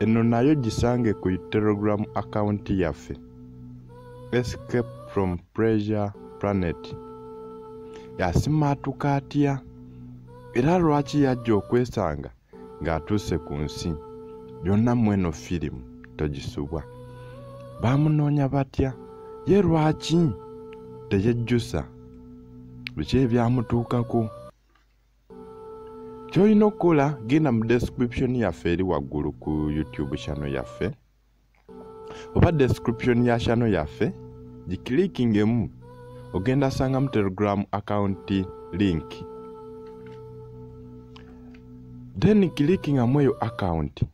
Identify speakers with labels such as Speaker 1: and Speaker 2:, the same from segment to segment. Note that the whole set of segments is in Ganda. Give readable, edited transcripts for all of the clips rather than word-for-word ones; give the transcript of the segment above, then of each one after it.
Speaker 1: Eno nayo gisange ku Telegram account yaffe, Escape from Pressure Planet. Yasimaatuka atya era lwaki yajja okwesanga ng'atuuse ku nsi? Byonna mu eno firimu togisubwa. Bamunoonya batya? Ye lwaki teyejjusa? Biki ebyamutuukako? Ky'olina okukola, genda mu description yaffe eri waggulu ku YouTube channel yaffe oba description ya channel yaffe, giclickingemu, ogenda sangamu Telegram account link. Then clickingamu eyo account.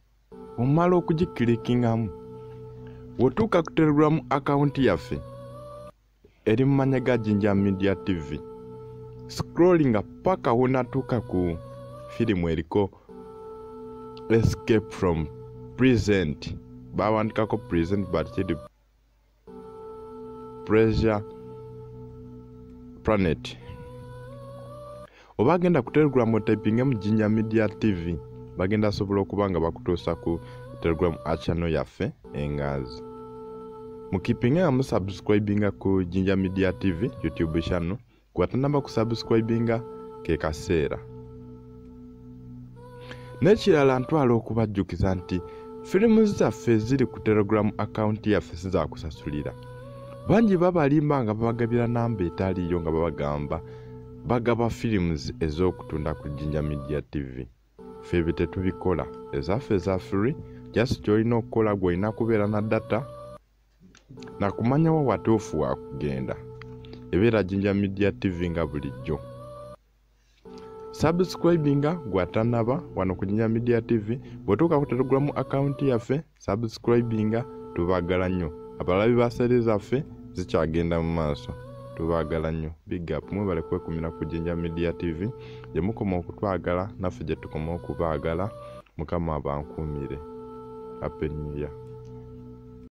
Speaker 1: Omala okugiclickingamu, wotuuka ku Telegram account yaffe eri mu manya ga Jinja Media TV, scrollinga paka wonatuuka ku firimu eriko Escape from Present. Bawandikako present but kiri Pressure Planet. Oba genda ku Telegram otypingemu Jinja Media TV, bagenda sobola okuba nga bakutuusa ku Telegram channel yaffe engazi. Mukipinge nga musubscribinga ku Jinja Media TV YouTube channel. Gwatanaba kusubscribinga, ke kaseera. N'ekirala, ntwala okubajjukiza nti firimu zaffe eziri ku Telegram account yaffe si zakusasulira. Bangi babalimba nga babagabira namba etaliiyo nga babagamba bagaba firimu ez'okutunda ku Jinja Media TV. Ffe ebyo tetubikola, ezaffe eza free. Just ky'olina okukola, gw'olina kubeera na data nakumanyawo watuufu wakugenda. Ebeera Jinja Media TV nga bulijjo. Subscribinga gwatanaba wano ku Jinja Media TV. Bw'otuuka ku Telegram account yaffe, subscribinga. Tubaagala nnyo abalabi ba series zaffe, zikyagenda mu maaso. Tubaagala nnyo, big up, mwebale kwekumira ku Jinja Media TV. Gye mukoma okutwagala, naffe gye tukoma okubaagala. Mukama abankuumire. Happy New Year.